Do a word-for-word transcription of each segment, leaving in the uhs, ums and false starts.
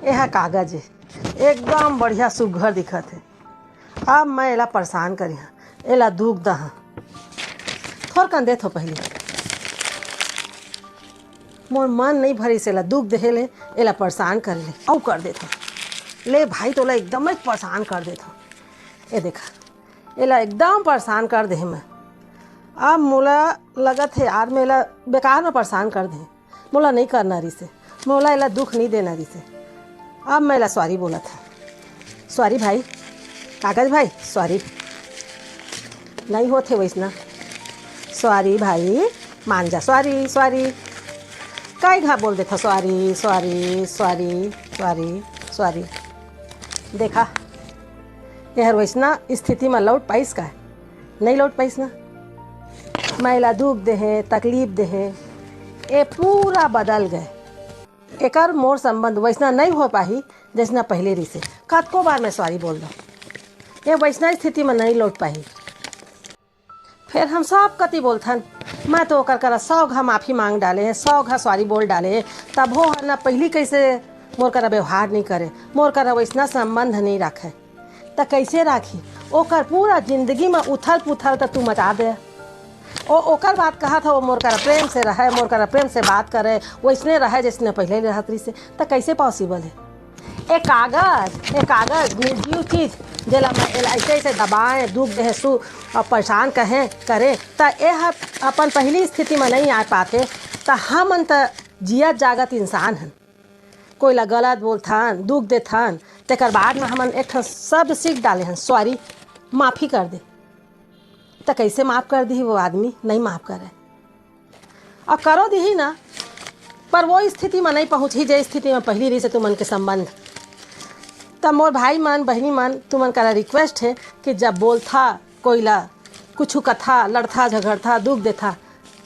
एहा कागज हे, एकदम बढ़िया सुग्घर दिखत हे। अब मैं एला परेशान करिहां, एला दुख दहां। थोरकन देथों पहिली। मोर मन नइ भरिस एला दुख देहे ले, एला परेशान करे ले, अउ कर देथों। ले भाई, तोला एकदम परेशान कर देथों। ए देखा, एला एकदम परेशान कर देहे मैं। अब मोला लगत हे यार, मैं एला बेकार में परेशान कर देहे। मोला नइ करना रिसे, मोला एला दुख नइ देना रिसे। अब मैं एला सॉरी बोलत हंव। सॉरी भाई, कागज भाई, सॉरी। नइ होत हे वइसना। सॉरी भाई, मान जा, सॉरी, सॉरी। कई घांव बोल देथंव sorry, sorry, sorry, sorry, sorry. देखा, एहर वइसना स्थिति म लौट पाइस का? नइ लौट पाइस ना। मैं एला दुख देहे, तकलीफ देहे, ए पूरा बदल गे। एकर मोर संबंध वइसना नइ हो पाही, जइसना पहिली रिसे। कतको बार मैं सॉरी बोल दंव, ए वइसना स्थिति म नइ लौट पाही। फेर हम सब कति बोलथन, मैं तो ओकर करा सौ घांव माफी मांग डाले हंव, सौ घांव सॉरी बोल डाले हंव, तभो ह ना पहिली कइसे मोर करा व्यवहार नइ करे, मोर करा वइसना संबंध नइ राखे। त कइसे राखही? ओकर पूरा जिंदगी म उथल पुथल त तू मचा दे। ओ, ओकर बात कहत हव, मोर करा प्रेम से रहे, मोर करा प्रेम से बात करे, वइसने रहे जइसने पहिली रहत रिसे, त कइसे पॉसिबल हे? ए कागज, ए कागज, निर्जीव चीज, जेला मैं एला अइसे, अइसे दबाएं, दुख देहे सु, अउ परेशान कहें, करें, त ए ह अपन पहिली स्थिति म नइ आ पाथे, त हमन त जियत जागत इंसान हन। कोई ला गलत बोलथन, दुख देथन, तेकर बाद म हमन एक ठन शब्द सीख डाले हन, सॉरी, माफी कर दे। त कइसे माफ कर दिही वो आदमी? नइ माफ करे। अउ करो दिही ना, पर वो स्थिति म नइ पहुंचही, जे स्थिति म पहिली रिसे तुमन के संबंध। त मोर भाई मन, बहिनी मन, तुमन करा रिक्वेस्ट हे कि जब बोलथा कोई ला, कुछु कथा, लड़था, झगड़था, दुख देथा,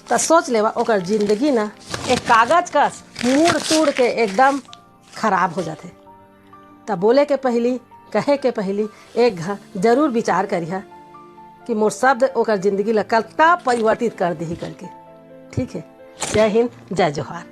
त सोच लेवा, ओकर जिंदगी ना एक कागज कस मुड़ तुड़ के एकदम खराब हो जाथे। त बोले के पहिली, कहे के पहिली एक घांव जरूर विचार करिहा कि मोर शब्द ओकर जिंदगी ला कतका परिवर्तित कर दिही करके। ठीक हे, जय हिंद, जय जोहार।